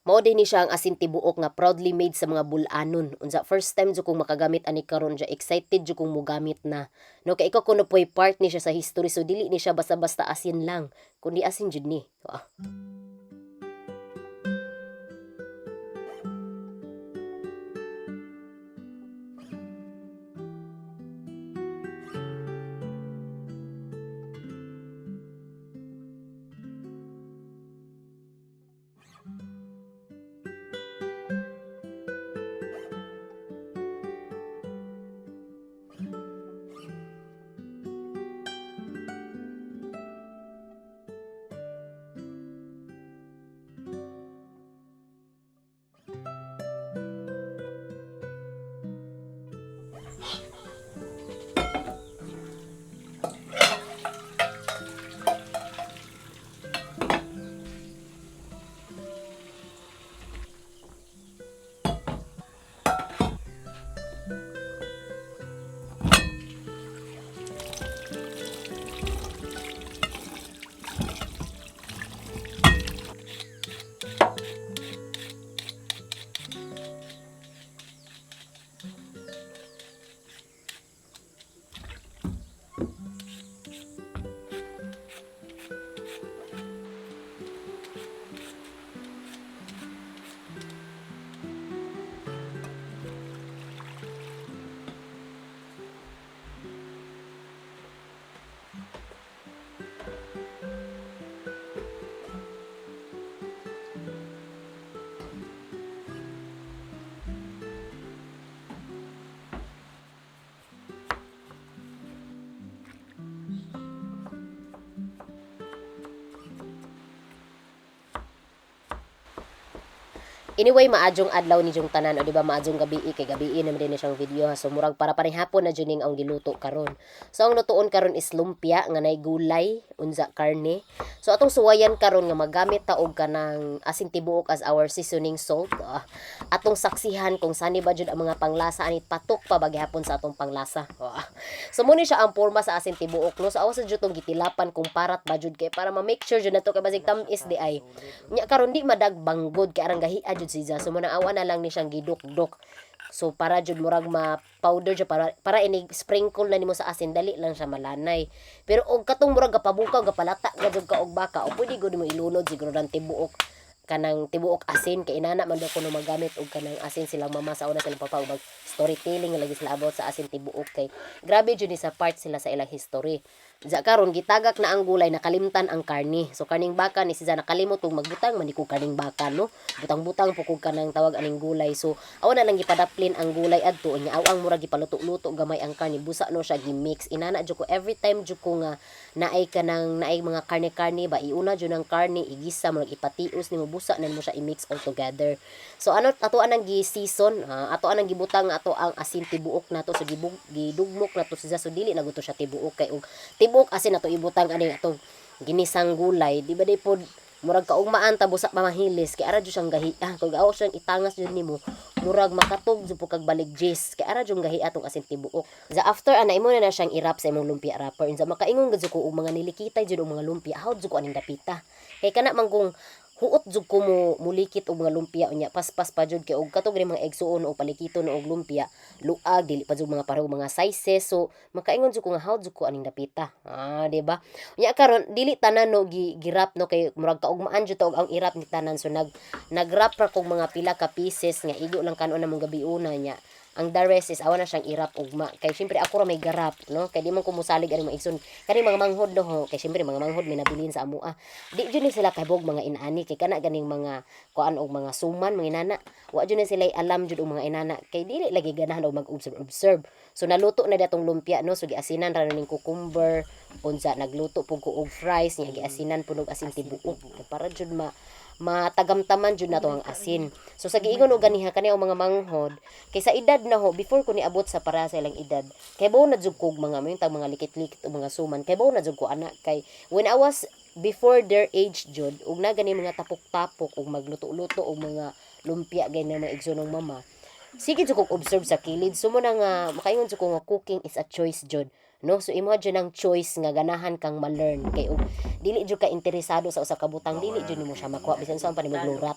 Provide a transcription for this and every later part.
Mao din ni siya ang asin tibuok nga proudly made sa mga Bulanon. Unsa, first time jud kong makagamit ani karon ja, excited jud kong mogamit na. No, kay ikaw kuno poy part ni siya sa history, so dili ni siya basta-basta asin lang, kundi asin jud ni. Ah. Anyway, maadjong adlaw ni jung tanan o di ba maadjong gabi, kay gabi naman din siyang video ha. So murag para paring hapon na jud ning ang giluto karon. So ang lutoon karon is lumpia nga nay gulay unsa karne. So atong suwayan karon nga magamit ta og kanang asin tibuok as our seasoning salt. Atong saksihan kung sani ba jud ang mga panglasa ani patok pa ba gihapon sa atong panglasa. So mo ni siya ang porma sa asin tibuok, no. So awa sa jud tong gitilapan kung parat ba jud kay para ma-make sure jud nato kay basig tam-is di ay. Nya karon di madagbangod kay arang gahia jud siya. So muna awa na lang ni siyang gidukdok. So para jud murag ma powder jud para inig sprinkle na nimo sa asin, dali lang siya malanay. Pero og katong murag gapabukaw gapalata ga jud ka og baka o pwede gud mo ilunod siguro ng tibuok, kanang tibuok asin, kay inana man daw kuno magamit og kanang asin silang mama sa una, silang papa, ug mag storytelling lagi sila about sa asin tibuok kay grabe jud ni sa part sila sa ilang history. Za karon gitagak na ang gulay, nakalimtan ang karne. So karning baka ni siya, nakalimot og magbutang man ni kog karning baka, no. Butang-butang po kog kanang tawag aning gulay. So awa na lang gipadaplin ang gulay adto nya aw ang murag gipaluto-luto gamay ang karne, busa no siya gi-mix. Inana jud ko every time jud ko nga naay kanang naay mga karne-karne ba, iuna jud ang karne, igisa, murag ipatios nimo, busa na nimo siya i-mix all together. So ano ato anang gi-season, ato anang gibutang ato ang asin tibuok nato, so gibug gidugmok nato siya, so dili na gusto siya tibuok kay og tibuok asin ato ibutang ani atong ginisang gulay, di ba di pod murag kaugmaan ta busa pa mahilis kay ara jud siyang gahi ah, kung aw siyang itangas jud nimo, murag makatog jud po kag baligjis kay ara jud gahi atong asin tibuok. Za after ana, imo na na siyang i-wrap sa imong lumpia wrapper. Unsa, makaingon gud ko og mga nilikitay jud og mga lumpia, how jud ko aning dapita kay kana man kung huot jud ko mo mulikit og mga lumpia, unya paspas pa jud kay og katong rin mga igsuon og palikiton og lumpia, luag, dili pa jud mga pareho mga sizes, so makaingon jud ko nga how jud ko aning dapita, ah, di ba? Unya karon dili tanan no gi gi-wrap, no, kay murag kaugmaan jud ta og ang i-wrap ni tanan, so nag-wrap ra kog mga pila ka pieces nga igo lang kanon namong gabi una. Nya ang the rest is awa na siyang i-wrap ugma kay syempre ako ra may garap, no, kay di man ko mosalig ani mga igsoon kani mga manghod, no ho, kay syempre mga manghod may nabilin sa amoa, di jud ni sila kahibog mga inaani kay kana ganing mga kuan og mga suman, mga inana, wa jud ni sila alam jud og mga inana kay dili lagi ganahan og mag-observe observe. So naluto na datong lumpia, no. So giasinan ra ning cucumber, unsa nagluto pug ko og fries nya, giasinan pud og asin tibuok para jud ma matagamtaman jud nato ang asin. So sa giingon og ganiha kani ang mga manghod kay sa edad na ho, before ko niabot sa para sa ilang edad, kay bawo na jud kog mga mo yung mga likit-likit o mga suman, kay bawo na jud ko ana, kay when I was before their age jud ug na gani mga tapok-tapok ug magluto-luto og mga lumpia gay na mga igsoon ng mama, sige jud kog observe sa kilid. So mo na nga makaingon jud ko nga cooking is a choice jud, no. So imo jud ang choice nga ganahan kang ma-learn, kay og dili jud ka interesado sa usa ka butang, dili jud nimo siya makuha bisan saan pa nimo maglurat.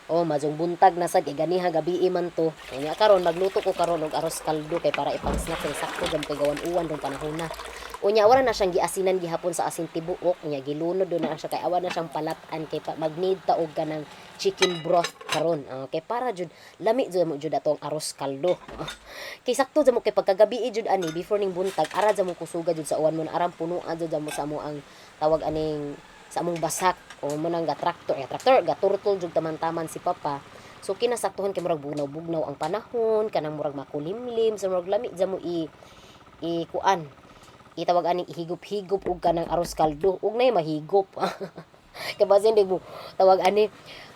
Oh, mazong buntag na sad kay ganiha gabii man to. Kaya karon magluto ko karon og aros kaldo kay para ipang snack, kay sakto jam kay gawan uwan dong panahon na. Unya wala na siyang giasinan gihapon sa asin tibuok nya, gilunod do na siya kay awa na siyang palat-an, kay pa, mag-need ta og kanang chicken broth karon. Ah, kay para jud lami jud mo jud atong aros kaldo. Kay sakto jud mo kay pagkagabii jud ani before ning buntag, ara jud mo kusuga jud sa uwan mo na aram punuan jud mo sa mo ang tawag aning sa among basak o mo nang ga traktor eh, traktor ga turtol jud taman-taman si papa. So kinasaktuhan kay murag bugnaw-bugnaw ang panahon, kanang murag makulimlim, so murag lami jud mo i i kuan, itawag aning ihigop-higop og kanang aros kaldo ug nay mahigop kay basin di mo tawag ani,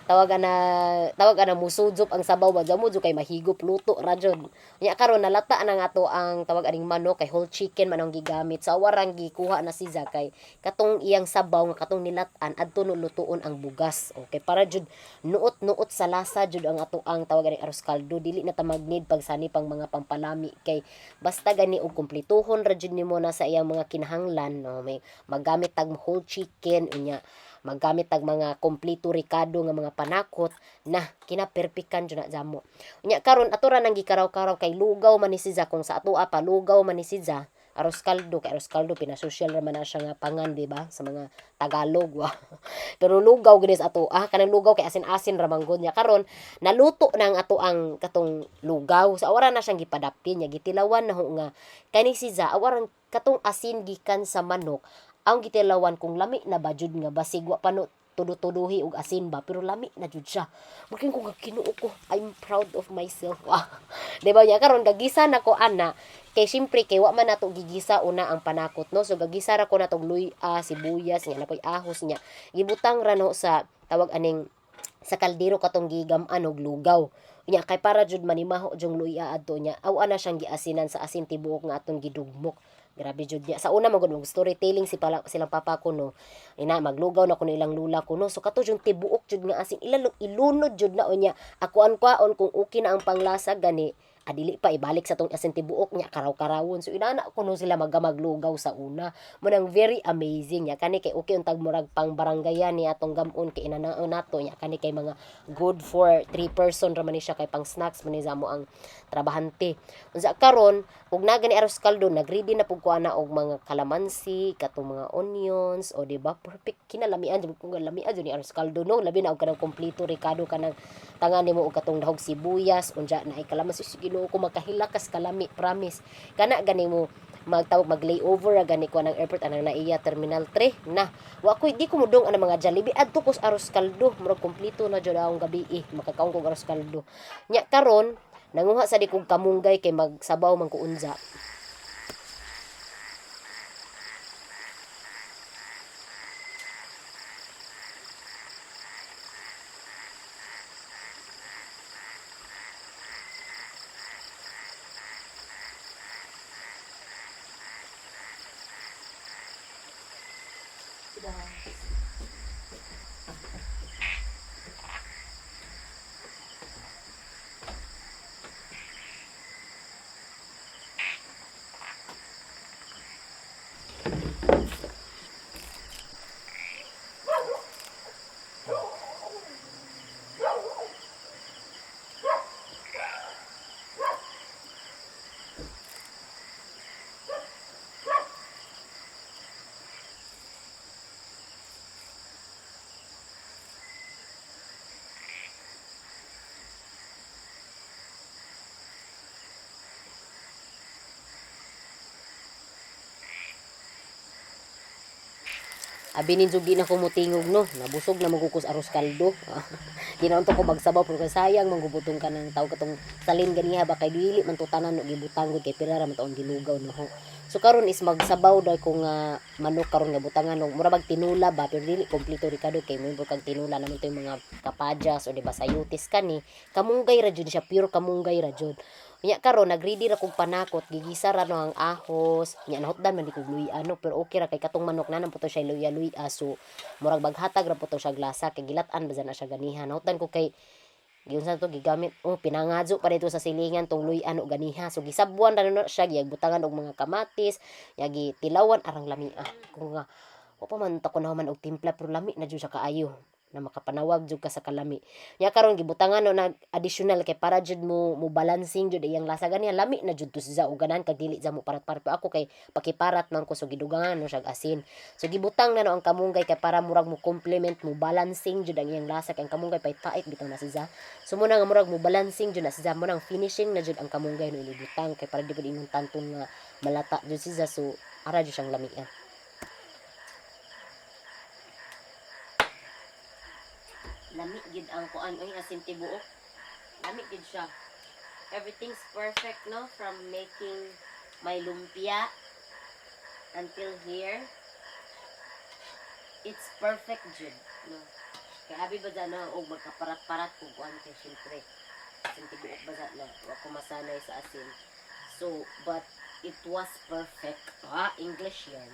tawag ana musujop ang sabaw ba mo jud kay mahigop luto ra jud nya. Karon nalata na nga to ang tawag aning manok, kay whole chicken man ang gigamit sa warang gikuha na si kay katong iyang sabaw nga katong nilat-an adto no lutuon ang bugas. Okay, para jud nuot-nuot sa lasa jud ang ato ang tawag aning aros kaldo, dili na ta mag-need pagsani pang mga pampalami, kay basta gani og kumplituhon ra jud nimo na sa iyang mga kinahanglan, no. May maggamit tag whole chicken, unya maggamit tag mga kompleto rekado nga mga panakot na kinaperpikan jud na jamo. Unya karon ato ra nang gikaraw-karaw kay lugaw man ni siya, kung sa atoa pa lugaw man ni siya aros kaldo, kay aros kaldo pinasosyal ra man na siya nga pangan, di ba, sa mga Tagalog wa. Pero lugaw gini sa atoa, kanang lugaw kay asin-asin ra man gud niya. Karon naluto na ang ato ang katong lugaw, sa awara na siyang gipadapin niya, gitilawan na ho nga kani siya awarang katong asin gikan sa manok ang gitilawan kung lami na ba jud nga basig wa pa no tudo-tuduhi og asin ba, pero lami na jud siya. Makin ko nga Ginoo ko, I'm proud of myself. Wah. Di ba niya karon gagisa na ko ana, kay syempre kay wa man nato gigisa una ang panakot, no. So gagisa ra ko natong luya, sibuyas niya, napoy ahos niya. Gibutang ra no sa tawag aning sa kaldero katong gigam-an og lugaw. Nya kay para jud manimaho jung luya adto nya. Aw ana siyang giasinan sa asin tibuok nga atong gidugmok. Grabe jud niya. Sa una man gud mag storytelling si pala, silang papa ko, no. Ina maglugaw na kuno ilang lula ko, no. So kato jud tibuok jud nga asin ilalong ilunod jud na unya. Akuan kwaon kung okay na ang panglasa gani. Adili pa ibalik sa tong asin tibuok niya karaw-karawon. So inana kuno sila magamaglugaw sa una. Munang very amazing niya kani kay okay untag murag pang baranggayan ni atong gamon kay inanaon nato niya kani kay mga good for 3 person ra man ni siya, kay pang snacks man ni sa mo ang trabahante. Unsa karon ug na gani aros kaldo, nagready na pug ko ana og mga kalamansi, katong mga onions, o di ba perfect kinalamian jud kung lamian jud ni aros kaldo, no. Labi na og kanang kompleto rekado, kanang tanga nimo og katong dahog sibuyas, unja na ay kalamansi. Ginoo ko, makahilakas kalami, promise. Kana gani mo magtawag mag layover ra gani ko ng airport anang naiya Terminal 3 na. Wa ko di ko mudong ana mga Jollibee, adto ko sa aros kaldo, murag kompleto na jud akong gabi eh, makakaon kog aros kaldo. Nya karon nanguha sa di kog kamunggay kay magsabaw man ko unja. Abi ninyo di na ko motingog, no. Nabusog na magukos aros kaldo. Di na unto ko magsabaw pero kay sayang manggubutong ka ng tao katong salin ganiha ba kay dili man to tanan no gibutang gud kay pira ra man taong gilugaw, no ho. So karon is magsabaw daw ko nga manok karon nga butangan og mura bag tinula ba, pero dili kompleto rikado kay mo kag tinula naman to yung mga kapadyas o di ba sayutis kani kamunggay ra jud siya, pure kamunggay ra jud. Nya karon nagready ra kog panakot, gigisa ra no ang ahos. Nya nahutdan man di kog luya, no, pero okay ra kay katong manok na po to siya luya-luya, so murag baghatag ra po to siya glasa kay gilat-an ba na siya ganiha. Nahutdan ko kay giunsa to gigamit, oh, pinangadyo pa dito sa silingan tong luy-an o ganiha. So gisabwan ra no siya, gibutangan og mga kamatis, yagi tilawan arang lami ah. Kung nga wa pa man ta ko naman og timpla pero lami na jud siya kaayo na makapanawag jud ka sa kalami. Nya karon gibutangan no nag additional kay para jud mo balancing jud iyang lasa ganiha. Lami na jud to siya og ganahan kag dili mo parat-parat, pero ako kay pakiparat man ko, so gidugangan no siya asin. So gibutang na no ang kamunggay kay para murag mo complement, mo balancing jud ang iyang lasa kay ang kamunggay pay-pait bitaw na siya. So muna nga murag mo balancing jud na siya, mo nang finishing na jud ang kamunggay no inibutang kay para di pud ingon tantong nga malata jud siya, so ara jud siyang lami ah. Lami gid ang kuan oy, asin tibuok. Lami gid siya. Everything's perfect, no, from making my lumpia until here. It's perfect jud, no. Kay abi ba dyan, no, og magkaparat-parat kung kuan kay syempre asin tibuok ba dyan na wa ko masanay sa asin. So, but it was perfect. Ah, English yan.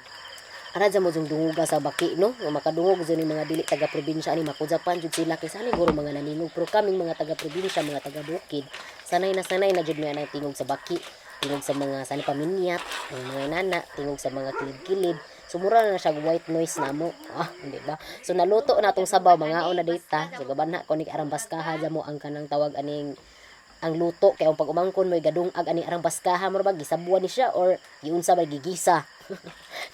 Ara dyan mo yung dunguga sa baki, no? Nga makadungog dyan yung mga dili taga-probinsya ani makujapan jud sila kay sana guro mga naningog, pero kaming mga taga-probinsya, mga taga-bukid, sanay na jud mi anang tingog sa baki, tingog sa mga sana paminyat, ang mga nana, tingog sa mga kilid-kilid. So mura na siya white noise namo. Ah, di ba? So naluto na atong sabaw, mga na data. So gaban na ko ni arang baskaha dyan mo ang kanang tawag aning ang luto kay ang pag-umangkon mo'y gadungag ani arang baskaha mo ba gisabuan ni siya or giunsa ba gigisa.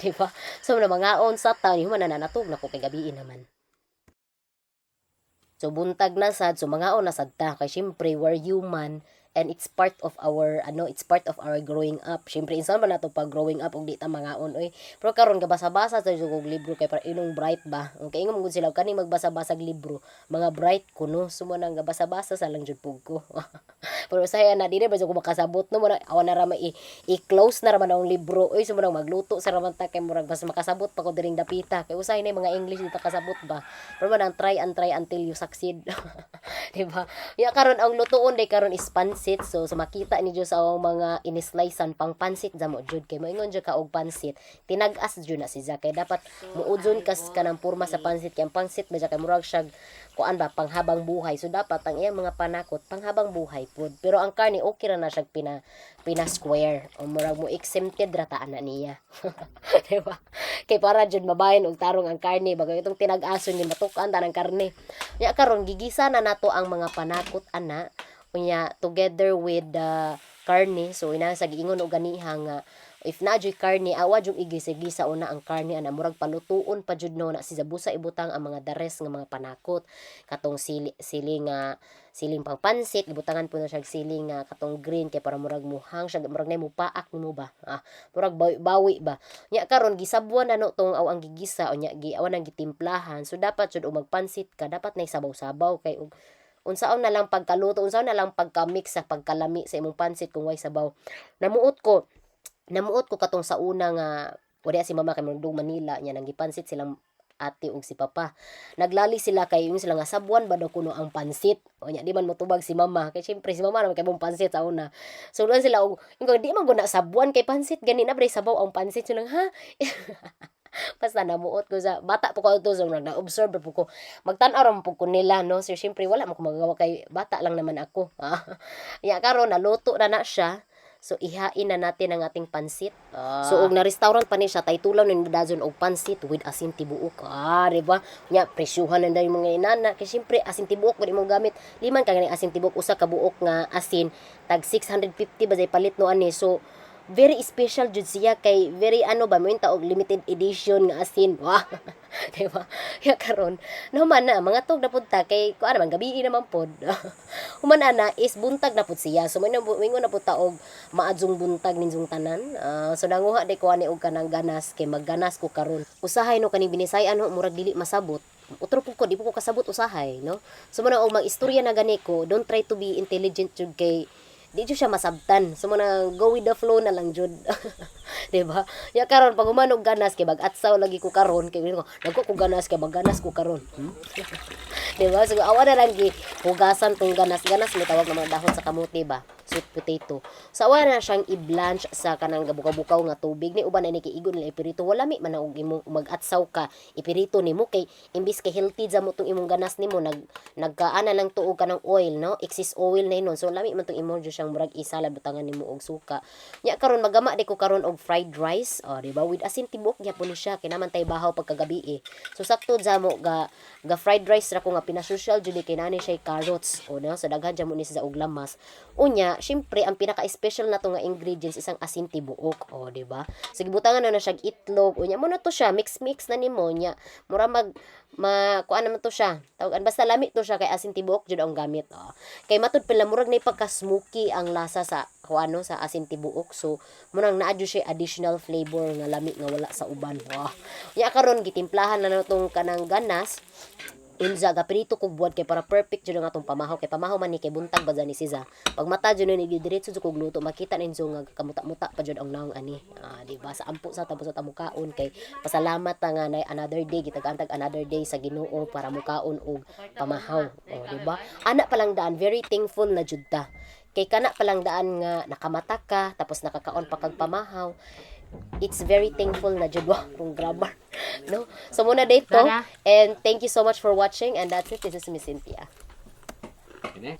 Di ba? So na mangaon sa ta ni human na natug na ko kay gabii naman. So buntag na sad, so mangaon na sad ta kay syempre we're human and it's part of our ano, it's part of our growing up. Syempre insan man nato pag growing up ug di ta mangaon oy. Pero karon gabasa-basa sa og libro kay para inong bright ba. Okay, ingon man gud sila kaning magbasa-basag libro, mga bright kuno. So mo nang gabasa-basa sa lang jud pug ko. Pero saya na dili ba jud ko makasabot, no, mo na awan na ra i-close na ra man ang libro oy. So mo nang magluto sa raman ta kay murag basta makasabot pa ko diring dapita kay usahay na yung mga English di ta kasabot ba. Pero man ang try and try until you succeed. Di ba? Ya karon ang lutuon day karon is pansit. So, so makita ni sa awang mga inislicean pang pansit jamo jud kay moingon jud ka og pansit. Tinag-as jud na si kay dapat muudson kas kanang porma sa pansit kay ang pansit ba kay murag siya kuan ba panghabang buhay. So dapat ang iyang mga panakot panghabang buhay pud. Pero ang karne okay ra na siya pina square o murag mo exempted ra ta ana niya. Di ba? Kay para jud mabahin og tarong ang karne bagay itong tinag-ason yun matuk-an ta ng karne. Nya karon gigisa na nato ang mga panakot ana unya together with the karne. So ina sa giingon og ganiha nga if naa juy karne awa jud igisa-gisa una ang karne ana, murag palutuon pa jud no na si busa ibutang ang mga dares nga mga panakot, katong sili, sili nga siling pang pansit, ibutangan po na siya siling nga katong green kay para murag muhang siya, murag nay mupaak nimo ba, ah, murag bawi, bawi ba. Nya karon gisabwan na no tong aw ang gigisa unya gi awan ang gitimplahan. So dapat jud og magpansit ka dapat nay sabaw-sabaw kay og unsaon na lang pagkaluto, unsaon na lang pagka-mix sa pagkalami sa imong pansit kung way sabaw. Namuot ko katong sa una nga wala si mama kay murag Manila nya nang gipansit silang ate ug si papa. Naglali sila kay yung sila nga sabwan ba daw kuno ang pansit. O nya di man motubag si mama kay syempre si mama naman kay mong pansit sa una. So doon sila og ingon di man guna sabwan kay pansit gani na bre sabaw ang pansit. So nang ha. Basta namuot ko sa bata po ko to, so na-observe po ko, magtan-aw ra man po ko nila, no. So syempre wala man ko magagawa kay bata lang naman ako. Ya karon naluto na na siya. So ihain na natin ang ating pansit. So og na restaurant pa ni siya taytulaw ni dazon og pansit with asin tibuok. Ah, di ba? Nya presyuhan na dayon mga inana kay syempre asin tibuok pud imong gamit. Liman ka ganing asin tibuok, usa ka buok nga asin tag 650 ba jay palit no ani. So Very special jud siya kay very ano ba mo yung og limited edition nga asin. Wah. Di ba? Ya karon, nahuman na mga tug na pud ta kay kuan naman, gabi naman pod. Human ana is buntag na pud siya. So moingon na pud ta og maadjong buntag ninyong tanan. Ah, so nanguha di ko ani og kanang ganas kay magganas ko karon. Usahay no, kaning binisayan ho, murag dili masabot. Utro pud ko, di po ko kasabot usahay, no? So mao na og mag-istorya na gani ko, don't try to be intelligent jud kay di jud siya masabtan. So mao na, go with the flow na lang jud. Di ba? Ya karon pag human og ganas kay mag-atsaw lagi ko karon kay nagko ko ganas kay magganas ko karon. Di ba? So awa na lang gi hugasan tong ganas. Ganas may tawag ng mga dahon sa kamote ba? Sweet potato. So awa na siyang i-blanch sa kanang gabukaw-bukaw nga tubig ni uban na ni kay igo nila ipirito. Wala mi man og imong mag-atsaw ka ipirito nimo kay imbis kay healthy jamo tong imong ganas nimo, nagkaana lang tuog kanang oil, no, excess oil na hinon. So lami man tong imong jud siyang murag isalad, butangan nimo og suka. Nya karon magama di ko karon og fried rice, oh, di ba, with asin tibuok gyapon ni siya kay naman tay bahaw pagkagabi eh. So sakto jamo ga fried rice ra ko nga pinasosyal jud ni kay nani siya carrots, o no. So daghan jamo ni siya og lamas. Unya syempre ang pinaka special na to nga ingredients isang asin tibuok, oh, di ba? So gibutangan na na siya itlog. Unya mo na to siya mix mix na nimo. Nya mura mag ma kuan naman to siya tawagan, basta lami to siya kay asin tibuok jud ang gamit, oh. Kay matud pala murag nay pagka smoky ang lasa sa kuano, sa asin tibuok. So munang naa jud siya additional flavor nga lami nga wala sa uban. Wow. Nya karon gitimplahan na natong kanang ganas. Unza gaprito kog buwad kay para perfect jud ang atong pamahaw kay pamahaw man ni kay buntag ba ni siya. Pag mata jud ni, diretso jud kog luto, makita ninyo nga kamuta-muta pa jud ang naong ani. Ah, di ba? Sa ampo sa tapos sa tamukaon kay pasalamat ta nga nay another day, gitagaan another day sa Ginoo para mukaon og pamahaw. Oh, di ba? Ana pa lang daan, very thankful na jud ta. Kay kana pa lang daan nga nakamata ka tapos nakakaon pa kag pamahaw, it's very thankful na jud. Wa kung grammar, no? So muna dito Tara. And thank you so much for watching and that's it. This is Miss Cynthia. Ini.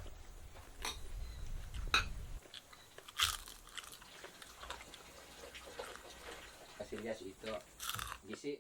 Kasilyas ito. Gisi.